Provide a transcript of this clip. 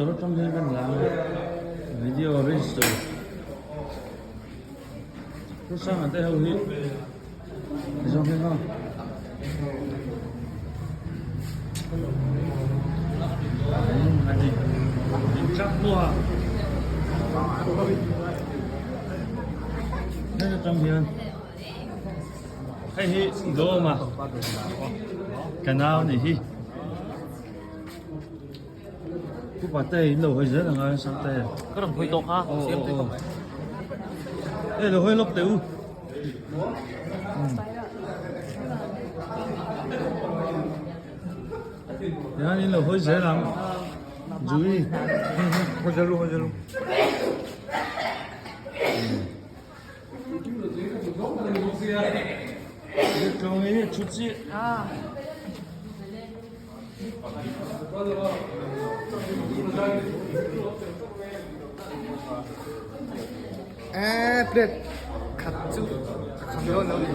Dawr atang hian kan la a, video register Pu Sanga te ho hi zawng hian aw. A ni in chak maw a heng atang hian hei hi dawma ka nau ni hi. Upa te in lo hawi zel ang a sang te. Ka rawn hawi tawh kha siam tui khawp mai. E lo hawi lawk teh u. Tihian in lo hawi zel ang. Zui. Hawi zel u hawi zel u. Tlawng hi thu chiah. Eee plate khat chu a kham dawn lo ni.